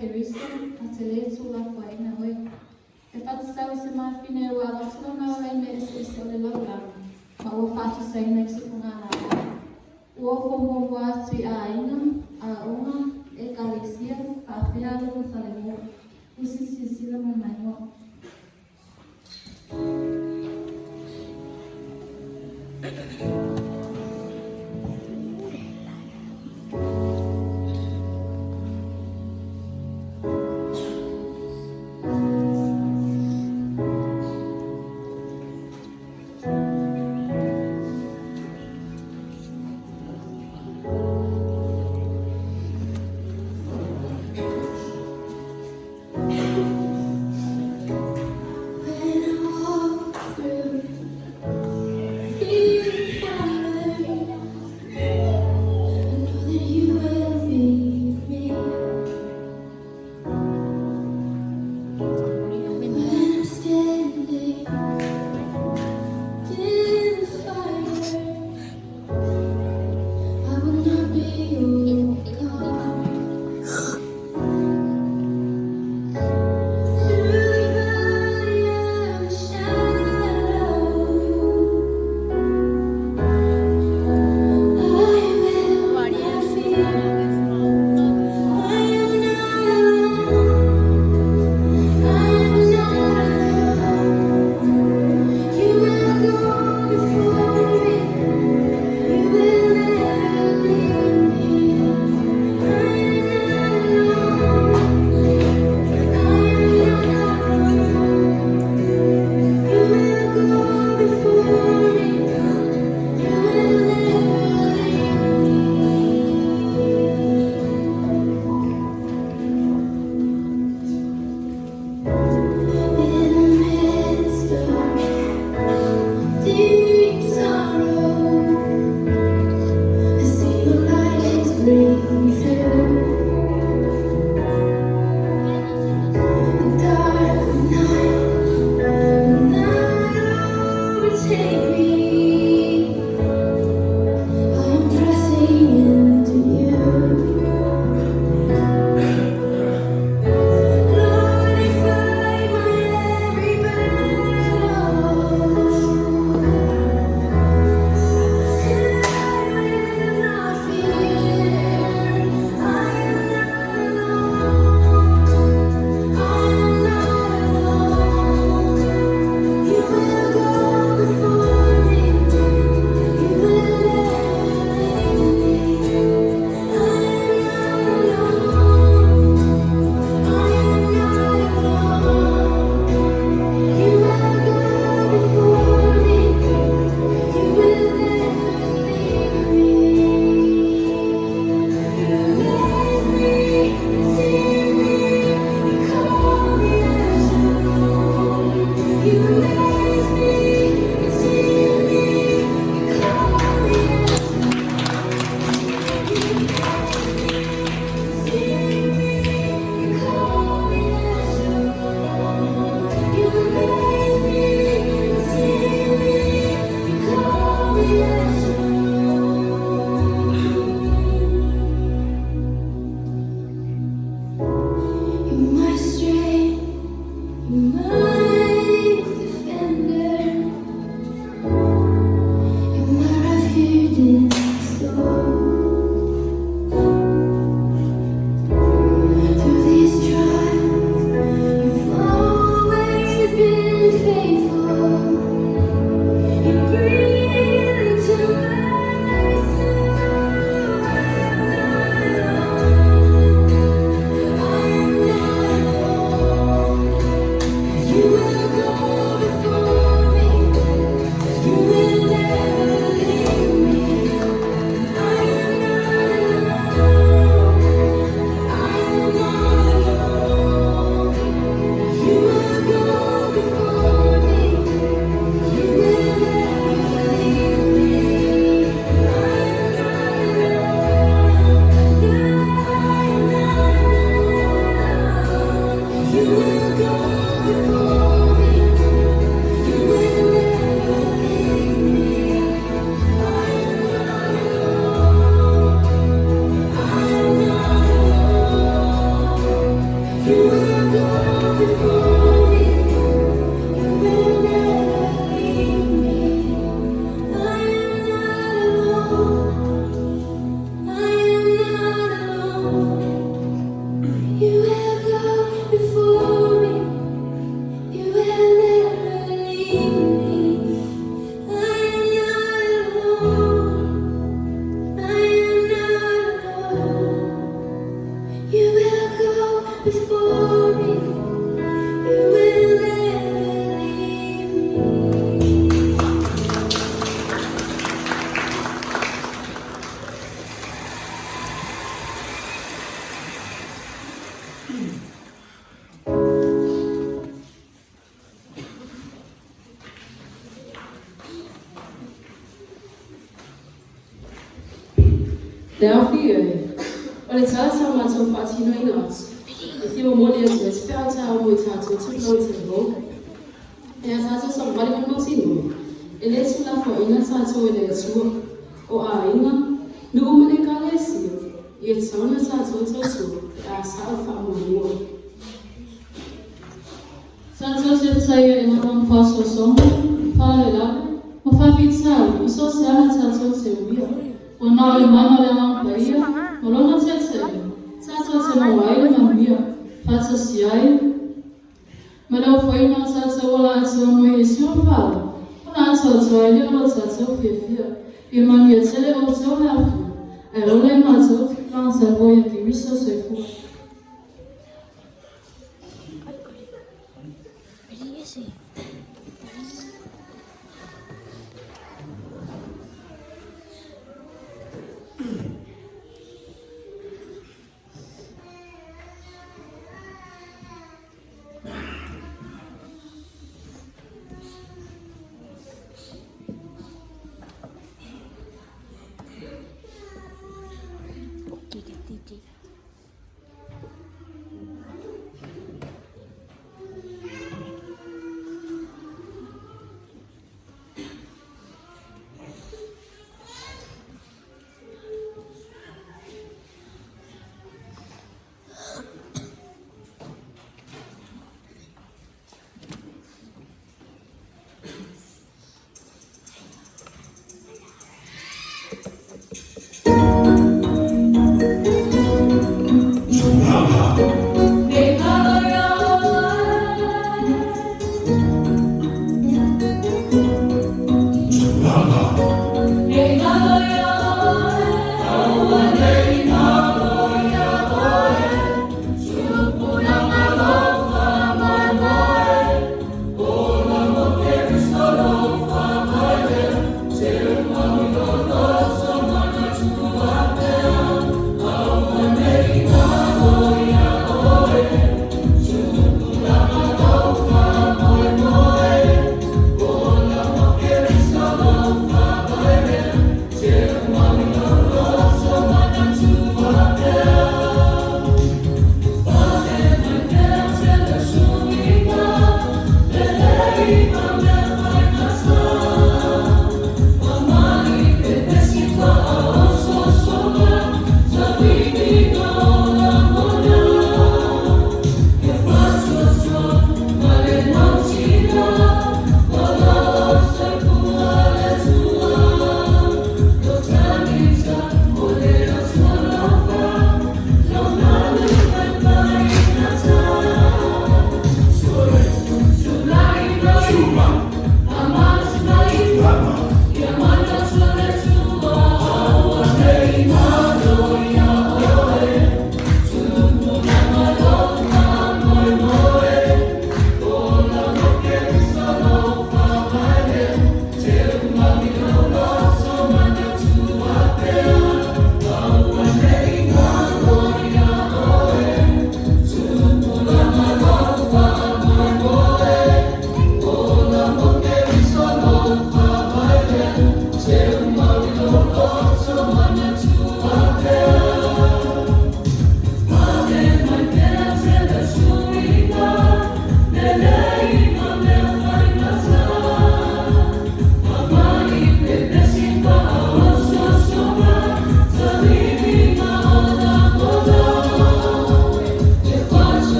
Keriso, ta te lē tuulafoaina oe. E faatatau i se mafine ua avatu lona ola i mea eseese o le lalolagi ma ua faatusaina i se fugalaau. Ua ofo muamua atu i aiga, aoga, ekalesia, faapea alofa fale Usi silasila mai maimoa. Le afi e, o le tala sa matou faatinoina atu, e fia momoli atu ai se feau taua mo i tatou tupu lau te vou. E a tatou savavali ma le mautinoa, e le tuulafoaiina tatou e le Atua, o aiga, nuu ma le Ekalesia, ia tatau ona tatou tautua pe a sao le faamuamua. Tatou te fetaia i lava ma faasoasoga, faalavelave, ma faafitauli i so o se aga tatou te uia. Ua na o le mana o le Agaga Paia ma Lona taitaiga tatou te maua ai le manuia, faatasi ai ma le ofoina o tatou ola atoa mai Iesu Fale, ona atoatoa ai lea o lo tatou fiafia. Ia manuia tele outou le afio, ae ola i matou tagata lua ia Keriso. Soifua.